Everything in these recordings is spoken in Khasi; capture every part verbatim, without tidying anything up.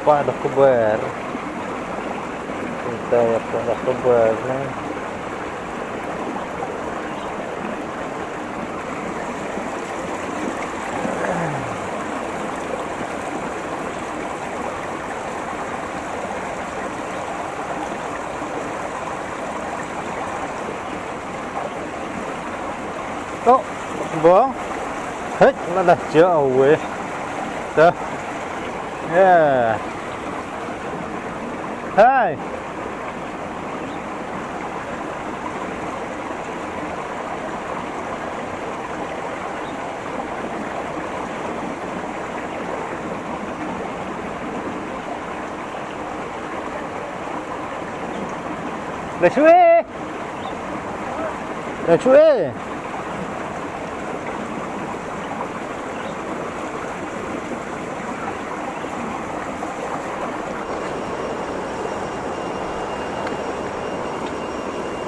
Pah da kber. Kita ya pah da kber ne. To, bong. Hei, la dah jauh weh. Dah. Ya. Hai. Dah shuh. Dah shuh.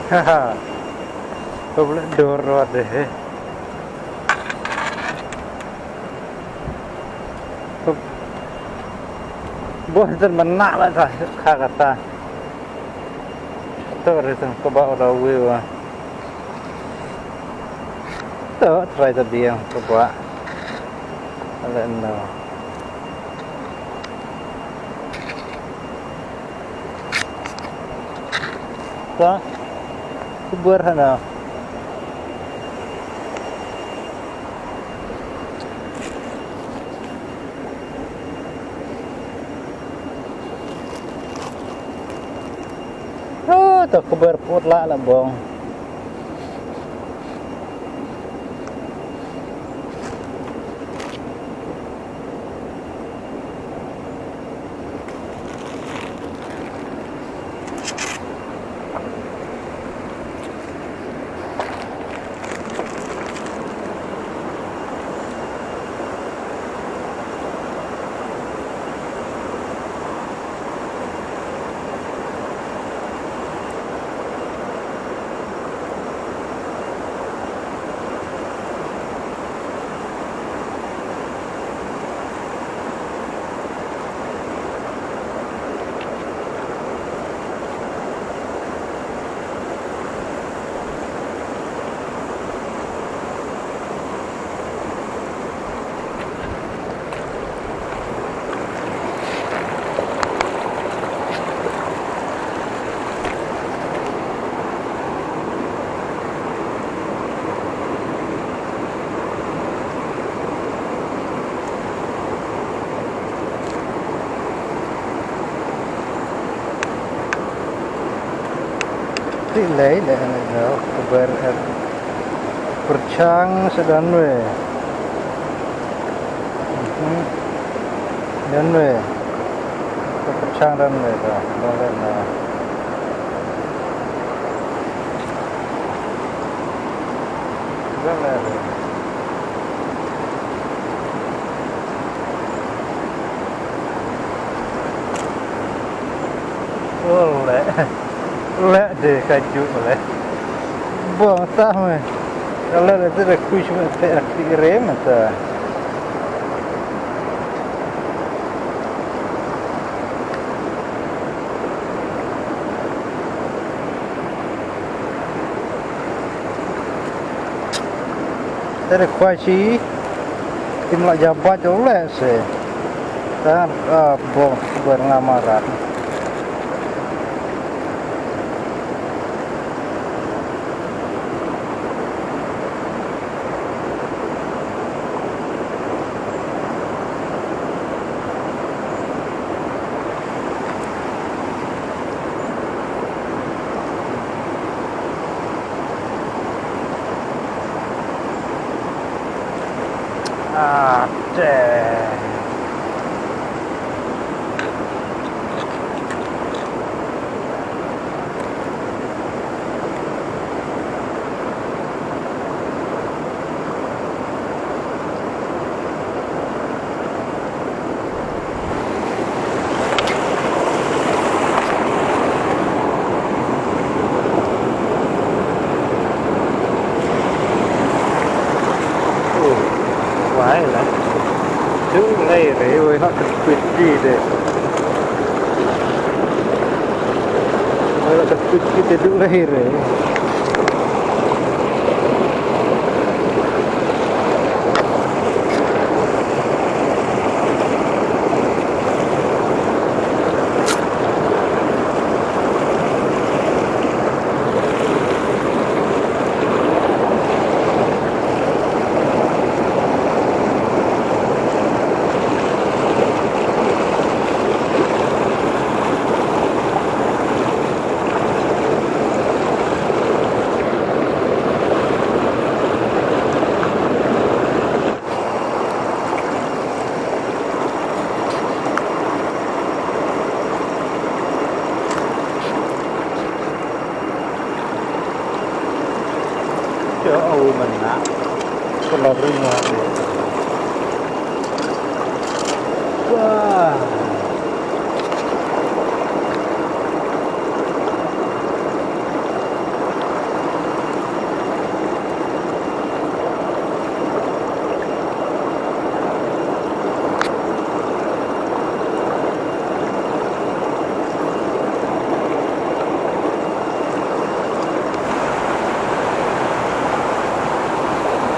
Haha. Kau boleh dorot deh. Bos, ten menak lah sah, kha kata. To, reason ko ba ora wi wa. To, try ta biang ko ba. Ala no. Ta. Kubur hana. Oh, to kubur put la la bong. Ti lei lei na jauh kuber er perchang sedan we. Mhm. Dan we. Perchang dan we ta. Dan we na. Dan we. Ole. Ole de ka ju ole. Bong tah me. Ole de de kuis me te akti rem ta. Te re khwai shi. Tim la jabat jo le se. Ta, ah, bong ber ngamarat. Ah, damn. Wai la. Tu lai re wai ha ka kwit di de. Kita duk lahir eh. Yo, au mana. Kalau ringan. Wah.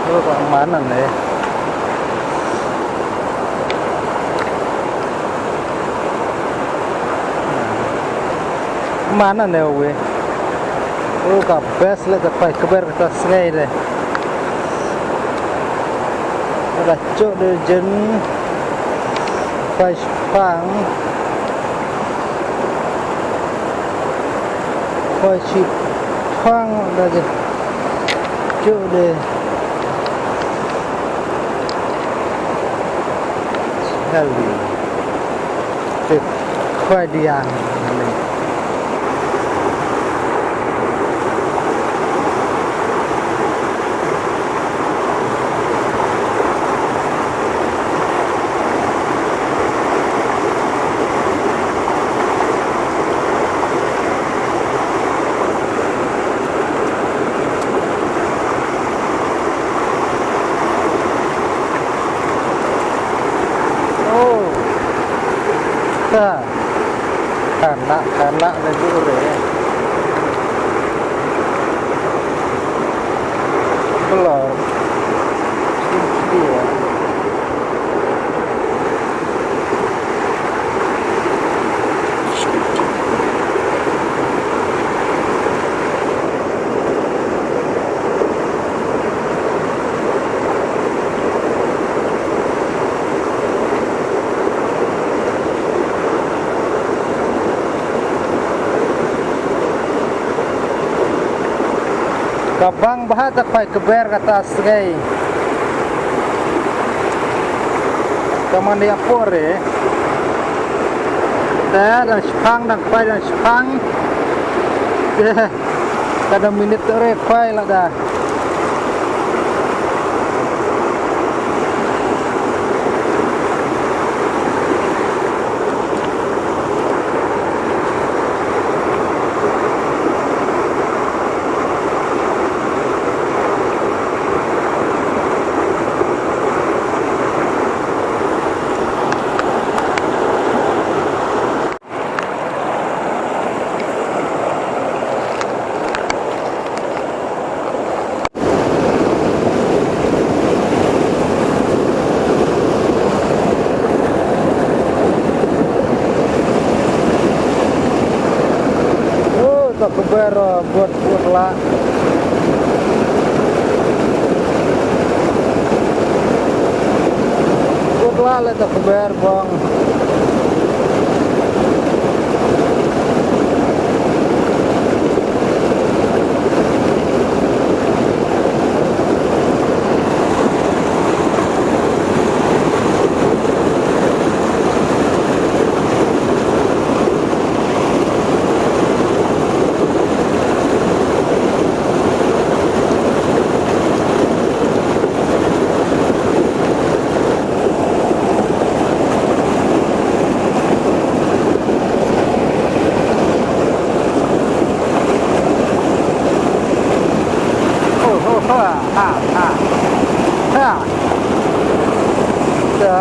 Ơ, ka man ne. Man ne we. Ơ, ka best le ta pai kber ta sngai de. Ada cok de jen. Pai pang. Pai chi pang da je. Cok de. Helwi. Te kwai diang. Oh. Ha. Kan lah, kan lah lagi ure. Belum. Sini, sini ya. Ka bang bha ta kwai kber kata sgei. Ka man ïa por eh. Ta dang shipang dang kwai dang shipang. Te ka dang minit re kwai lada. Oh, ta kber, uh, bot, bot la. Bot la le ta kber bong. Oh, oh, ha, ha, ha. Ha. Da.